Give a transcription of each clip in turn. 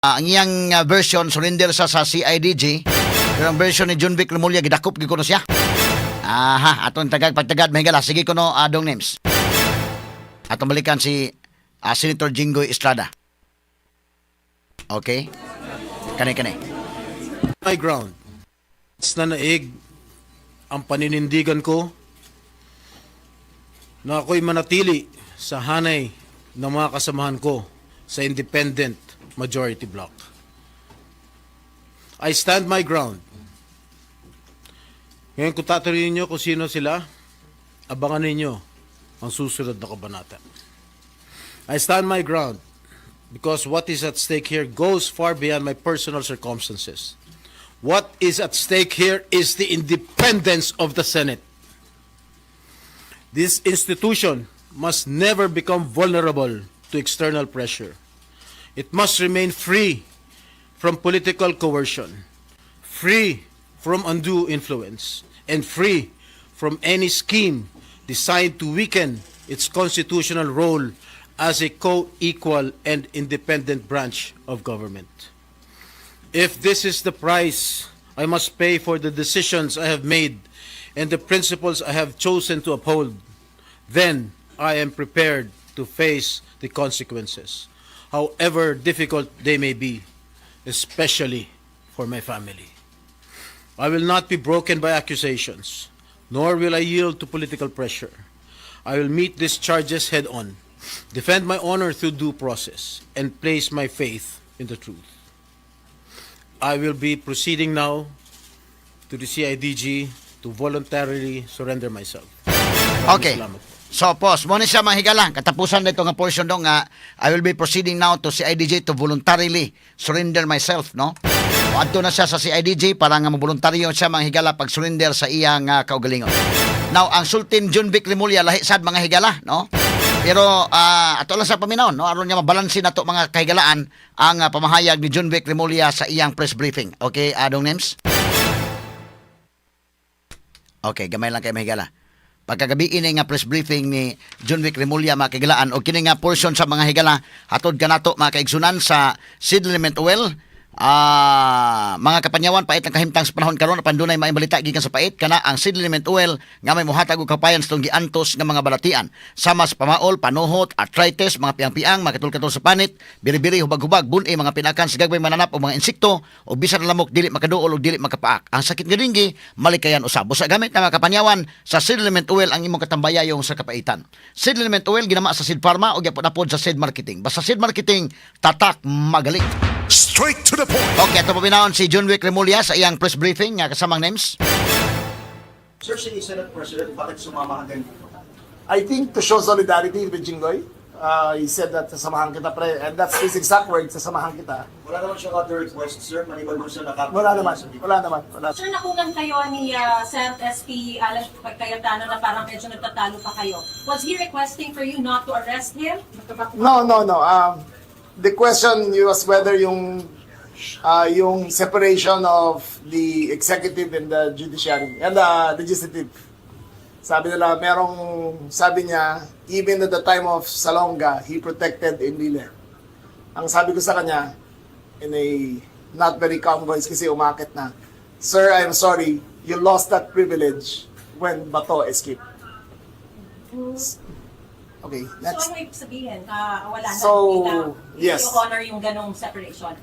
Ang iyang version, surrender sa CIDG. Pero ang version ni Jonvic Remulla, gidakop gyud kuno siya. Aha, aton tagag pagtagad, mahigala. Sige kuno, adong names. Atong balikan si Senator Jinggoy Estrada. Okay? Kani kani. My ground. Nanaig ang paninindigan ko na ako'y manatili sa hanay ng mga kasamahan ko sa independent majority bloc. I stand my ground. Ngayon, kung tatanungin niyo kung sino sila, abangan ninyo ang susunod na kabanata. I stand my ground because what is at stake here goes far beyond my personal circumstances. What is at stake here is the independence of the Senate. This institution must never become vulnerable to external pressure. It must remain free from political coercion, free from undue influence, and free from any scheme designed to weaken its constitutional role as a co-equal and independent branch of government. If this is the price I must pay for the decisions I have made and the principles I have chosen to uphold, then I am prepared to face the consequences, however difficult they may be, especially for my family. I will not be broken by accusations, nor will I yield to political pressure. I will meet these charges head on, defend my honor through due process, and place my faith in the truth. I will be proceeding now to the CIDG to voluntarily surrender myself. Maraming salamat po. So, pause. Mao ni siya, mga higala. Katapusan nito nga portion do nga "I will be proceeding now to CIDG to voluntarily surrender myself," no? O, adto na siya sa CIDG para nga moboluntaryo siya, mga higala, pag surrender sa iyang kaugalingon. Now, ang sulti ni Jonvic Remulla lahi sad, mga higala, no? Pero ato lang sa paminawon, no? Aron nga mabalanse nato, mga kahigalaan, ang pamahayag ni Jonvic Remulla sa iyang press briefing. Okay, adong names? Okay, gamay lang kay, mahigala. Pagkagabi ini nga press briefing ni Jonvic Remulla, mga kahigalaan, o kini nga portion sa mga higala, hatod kanato, mga kaigsunan, sa Seed Element Oil. Mga kapanyawan, pait ang kahimtang sa panahon karon, apan dunay maayong balita gikan sa pait, kana ang Seed Element Oil nga may mohatag og kapayan sa atong giantos nga mga balatian sama sa pamaol, panuhot, arthritis, mga piang-piang, mga katul-katul sa panit, biri-biri, hubag-hubag, buni, mga pinakan sa gagmay mananap o mga insekto o bisan ang lamok dili makaduol o dili makapaak. Ang sakit nga dengue malikayan usab. Busa gamit na, mga kapanyawan, sa Seed Element Oil ang imong katambayayong sa kapaitan. Seed Element Oil ginama sa Seed Pharma o gyapon apod sa Seed Marketing. Basta Seed Marketing, tatak magaling. Straight to the point. Okay, ato paminawon si Jonvic Remulla sa iyang press briefing nga kasamang names. Sir, si Senate President, bakit sumama hanggang dito? I think to show solidarity with Jinggoy. He said that "Sasamahan kita, pre." And that's his exact words, "Sasamahan kita." Wala naman siyang other request, sir, maliban mo sa nakapit. Wala naman, wala naman. Wala. Sir, nakunan kayo ni Sen. SP Alan Cayetano na parang medyo nagtatalo pa kayo. Was he requesting for you not to arrest him? No. The question was whether yung separation of the executive and the judiciary and the legislative. Sabi nila, merong, sabi niya, even at the time of Salonga, he protected Enrile. Ang sabi ko sa kanya, in a not very calm voice kasi umakit na, "Sir, I'm sorry, you lost that privilege when Bato escaped." Okay, next. So ano ibig sabihin? Wala na. So, Hindi yes. you honor yung ganong separation.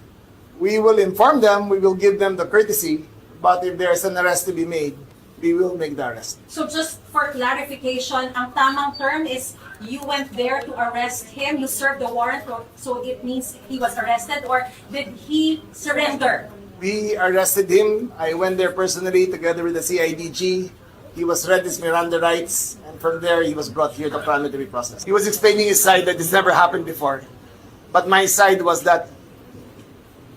We will inform them, we will give them the courtesy, but if there's an arrest to be made, we will make the arrest. So just for clarification, ang tamang term is you went there to arrest him, you served the warrant, so it means he was arrested, or did he surrender? We arrested him. I went there personally together with the CIDG. He was read his Miranda rights, and from there he was brought here to parliamentary process. He was explaining his side that this never happened before. But my side was that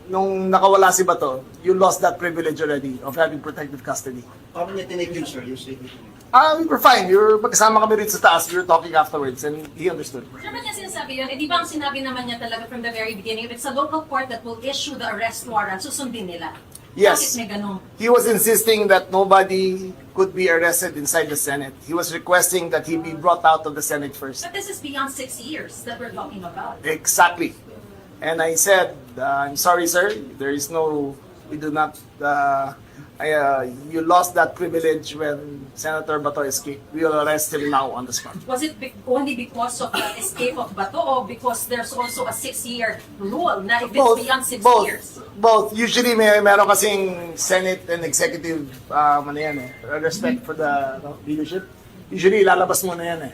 nung nakawala si Bato, you lost that privilege already of having protective custody. Paano niya tinake yun, sir, yung statement niya? Ah, we were fine. We were magkasama kami rito sa taas. We were talking afterwards, and he understood. Sir, ba't niya sinasabi yun? Eh, di ba ang sinabi naman niya talaga from the very beginning, if it's a local court that will issue the arrest warrant, susundin nila? Yes. Bakit may ganong? He was insisting that nobody could be arrested inside the Senate. He was requesting that he be brought out of the Senate first. But this is beyond 6 years that we're talking about. Exactly. And I said, "I'm sorry, sir, there is no, we do not, you lost that privilege when Senator Bato escaped. We will arrest him now on the spot." Was it only because of the escape of Bato or because there's also a 6-year rule na if it's beyond 6 Both, years? Both. Usually meron kasing Senate and executive, ano yan eh, respect for the, no, leadership. Usually lalabas mo na yan eh.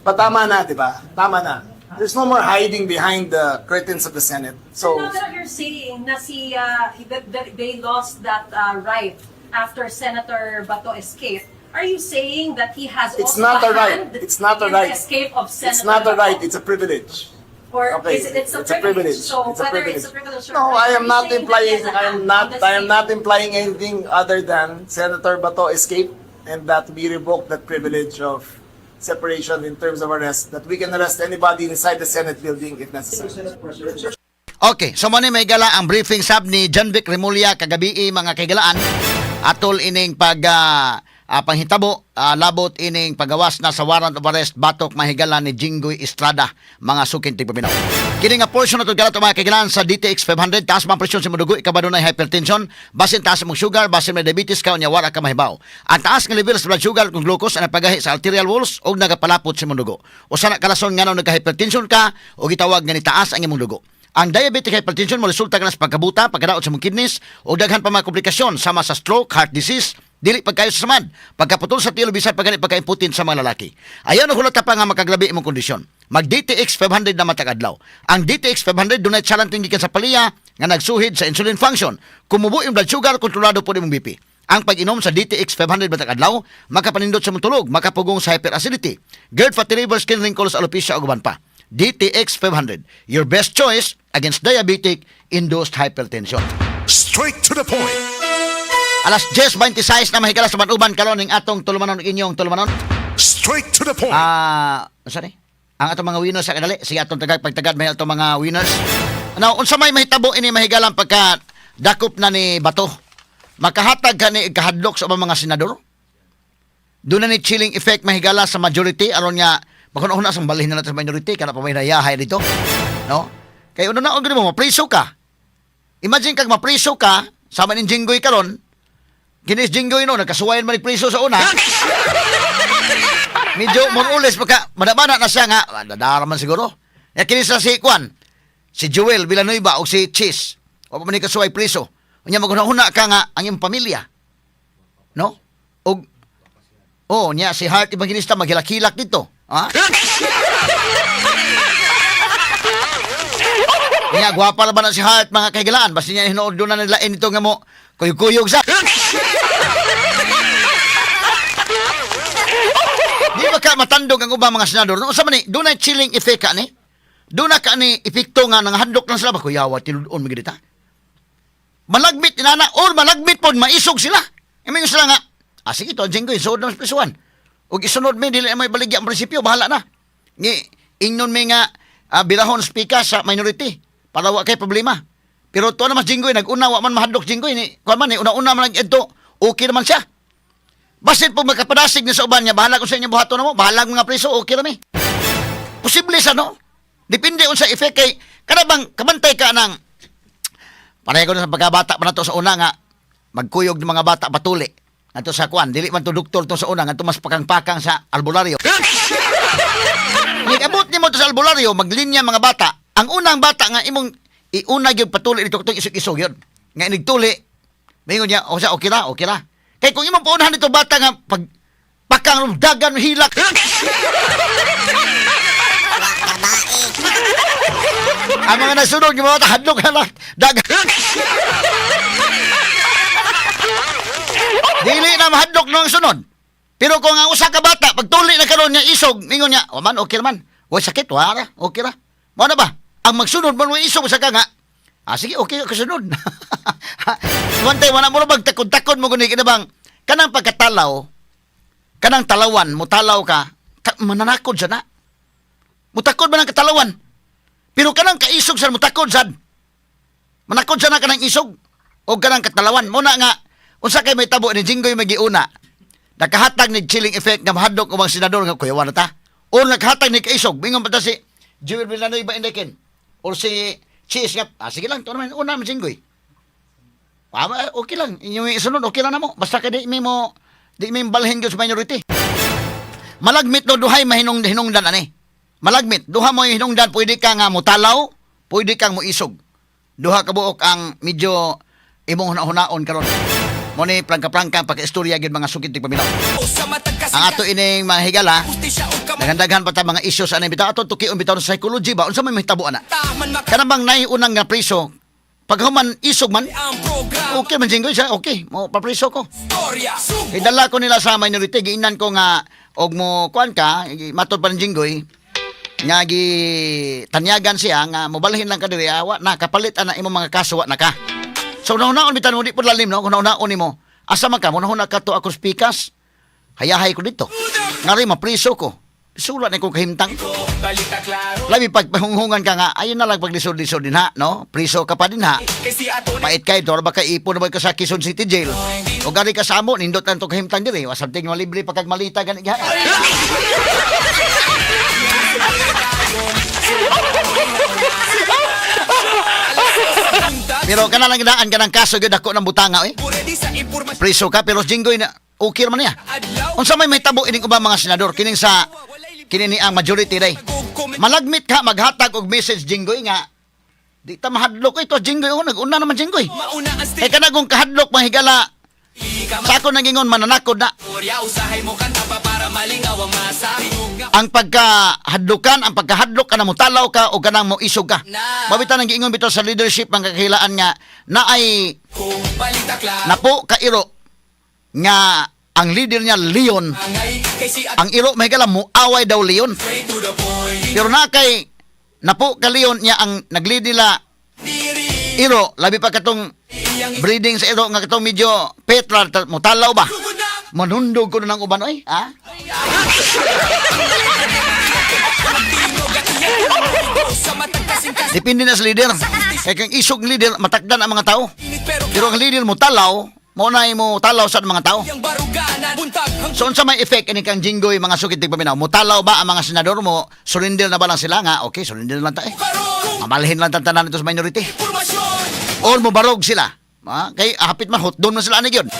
But tama na, di ba? Tama na. There's no more hiding behind the curtains of the Senate. So, Now that you're saying na si, that they lost that right after Senator Bato escaped, are you saying that he has It's also not a right. hand It's not a in the right. escape of Senator It's not a Bato? right, it's a privilege. Or Okay, is it, it's a privilege. So It's a whether privilege. it's a privilege or No, right, I are am you not saying that he implying has a I am hand not on the I am escape? not implying anything other than Senator Bato escaped and that we revoke that privilege of separation in terms of arrest, that we can arrest anybody inside the Senate building if necessary. Senate President, sir, Okay, so mo ni may gala ang briefing sab ni Jonvic Remulla kagabi, mga kaigalaan, atol ining pag panghitabo labot ining pagawas na sa warrant of arrest batok mahigala ni Jinggoy Estrada, mga suking tigpaminaw. Kini nga portion na gala mga kaigalaan sa DTX 500. Taas man presyon sa imong dugo, ikaw ba dunay hypertension, basin taas imong sugar, basin may diabetes ka unya wala ka mahibaw. Ang taas nga level sa blood sugar kung glucose ang nagpagahi sa arterial walls ug nagapalapot sa imong dugo. Usa na karason nganong nagka-hypertension ka o gitawag nga ni taas ang imong dugo. Ang diabetic hypertension mo resulta ka na sa pagkabuta, pagkadaot sa mong kidneys, o daghan pa mga komplikasyon sama sa stroke, heart disease, dili pagkayo sa samad, pagkaputol sa tiil, bisan pagani pagkaimputin sa mga lalaki. Ayaw na hulata pa nga makagrabe imong kondisyon. Mag DTX 500 na matag adlaw. Ang DTX 500 dunay challenge gikan sa paliya nga nagsuhid sa insulin function. Kumubo yung blood sugar, kontrolado po imong BP. Ang pag-inom sa DTX 500 matag adlaw, makapanindot sa mong tulog, makapugong sa hyperacidity, GERD, fatty liver, skin wrinkles, alopecia ug uban pa. DTX 500, your best choice against diabetic induced hypertension. Straight to the point. Alas 10:26 na mahigala sa uban karon ning atong tulumanon, inyong tulumanon. Straight to the point. Ah, unsa ni? Ang atong mga winners sa kadali, sige atong tagad pagtagad may atong mga winners. Now, unsa may mahitabo ini mahigalang pagka dakop na ni Bato? Makahatag ka ni kahadlok sa ubang mga senador? Doon na ni chilling effect mahigala sa majority aron nga makuno na sang balhin na natin sa minority kana pa may nayahay dito. No? Kay uno na og mo mapriso ka. Imagine kag mapriso ka sama ning Jinggoy karon. Kinis Jinggoy no nagkasuwayan man ni priso sa una. Medyo more pagka madabana na siya nga dadara man siguro. Ya kini sa si Kwan, si Joel Villanueva o si Cheese. O pa man ni kasuway priso. Unya maghuna-huna ka nga ang iyong pamilya. No? Og oh, niya si Heart Evangelista maghilak-hilak dito. Ha? Niya, gwapa ra ba na si Heart, mga kahigalaan? Basta niya hinuod doon na nilain ito nga mo kuyog-kuyog sa. Di ba ka matandog ang ubang mga senador? No, unsa man ni, doon na chilling effect ka ni? Doon na ka ni epekto nga nangahadlok lang sila ba kuyawa tinud-on mo gid ta. Malagmit inana or malagmit pod maisog sila. Imingon sila nga, ah sige to, Jinggoy, suod na sa prisuan. Ug isunod mi dili na may baligya ang prinsipyo, bahala na. Ngi ingnon mi nga birahon speaker sa minority para wa kay problema. Pero to naman Jinggoy nag-una wa man mahadlok Jinggoy ni kuan man ni una-una man nag-edto, okay naman siya. Basin po makapadasig ni sa uban niya, bahala kung sa inyo buhaton na mo, bahala ang mga preso, okay rami. Posible sa no? Depende unsa effect kay kada bang kabantay ka ng pareho na sa pagkabata pa nato sa una nga magkuyog ng mga bata patuli. Ngadto sa kuan, dili man to doktor to sa una, ngadto mas pakang-pakang sa albularyo. Nigabot nimo to sa albularyo, maglinya mga bata. Ang unang bata nga imong iuna gyud patuli dito katong isog-isog yun. Nga inigtuli, maingon niya, o siya, okay ra, okay ra. Kay kung imong paunahan dito bata nga pag pakang dagan hilak. Ang mga nasunod ng mga bata, hadlok halak, dagan. Dili na mahadlok nang sunod. Pero kung ang usa ka bata, pagtuli na karon niya isog, mingon niya, "O man, okay man. Wa sakit, wa ra, okay ra." Mao na ba? Ang magsunod man wa isog sa ka nga. Ah, sige, okay ka sunod. Wantay wala mo bag takod-takod mo guni kina bang kanang pagkatalaw, kanang talawan, mutalaw ka, mananakod sa na. Mutakod man ang katalawan. Pero kanang kaisog sa mutakod sad. Manakod sa na kanang isog o kanang katalawan. Muna nga unsa kay may tabo ni Jinggoy magiuna. Nakahatag ni chilling effect nga mahadlok ubang senador nga kuyawan na ta. O nakahatag ni kaisog, mingon pa ta si Jewel Villanueva Indekin or si Cheese nga, ah, sige lang, to naman, una man Jinggoy. Ah, okay lang, inyong isunod, okay lang na mo. Basta kay di mi balhin gyud sa minority. Malagmit no duhay mahinung hinungdan ani. Malagmit duha mo yung hinungdan, pwede ka nga mutalaw, pwede kang moisog. Duha ka buok ang medyo imong hunahunaon karon. Mo ni prangka-prangka pagka-istorya gyud, mga sukit tigpaminaw. Ang ato ining mga higala, daghan-daghan pa ta mga issues ani bitaw ato tukion bitaw sa psychology ba, unsa may mahitabo ana? Kana bang naiunang nga priso paghuman isog man, okay man Jinggoy siya, okay mo papriso ko. Kay dala ko nila sa minority, giinan ko nga og mo kuan ka, matod pa ni Jinggoy nga gi tanyagan siya nga mobalhin lang ka diri, wa na kapalit ana imong mga kaso, wa na ka. So una-unaon bitan mo di pud lalim no, una-unaon nimo. Asa man ka mo na ka to ako speakers. Hayahay ko dito. Ngari mapriso ko. Sulat na kong kahimtang. Labi pag pahunghungan ka nga, ayun na lang paglisod-lisod din ha, no? Priso ka pa din ha. Pait kay dor baka ipon na ba ka sa Quezon City Jail. O gari ka sa amo, nindot lang to kahimtang diri. Wa something malibre pa kag malita gani ha. Pero kana lang daan kanang kaso gyud dako ng butanga eh. Priso ka pero Jinggoy na okay man niya. Unsa may mahitabo ining ubang mga senador kining sa kini ni ang majority day. Malagmit ka maghatag og message Jinggoy nga di ta mahadlok ito Jinggoy, oh, nag-una naman Jinggoy. Kay kana kung kahadlok mahigala sa ako nagingon mananakod na ang pagkahadlokan, ang pagkahadlok ka na mutalaw ka o kanang mo isog ka. Mabita nang giingon bitaw sa leadership ang kakahilaan nga na ay napo kairo nga ang leader niya Leon. Ang iro may gala muaway daw Leon. Pero na kay napo ka Leon niya ang nag-lead nila iro, labi pa katong breeding sa iro nga katong medyo petra mutalaw ba. Manundog ko na ng uban oy, ha? Depende na sa leader. Kaya kang isog ng leader, matakdan ang mga tao. Pero ang leader mo talaw, mo na mo talaw sa mga tao. So unsa may effect ini kang Jinggoy, mga sukit tigpaminaw? Mutalaw ba ang mga senador mo? Surrender na ba lang sila nga? Okay, surrender lang ta eh. Mamalhin lang tantanan ito sa minority. Or mobarog sila. Ha? Kay hapit man hotdon man sila ani gyud.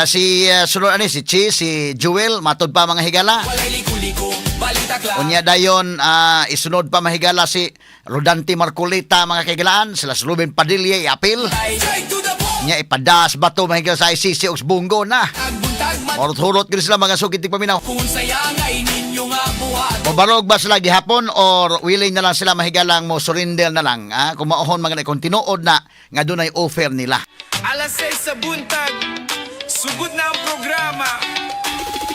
Si sunod ani si Chi, si Jewel, matod pa mga higala. Unya dayon isunod pa mahigala si Rodante Marcoleta mga kahigalaan, sila si Ruben Padilla iapil. Nya ipadas bato mahigala sa ICC og Bunggo na. Hurot-hurot gyud sila mga sugid paminaw. Mobarog ba sila gihapon or willing na lang sila mahigalang mo surrender na lang, ah? Kung maohon mga kung tinuod na nga dunay offer nila. Alas 6 sa buntag, sugod na ang programa.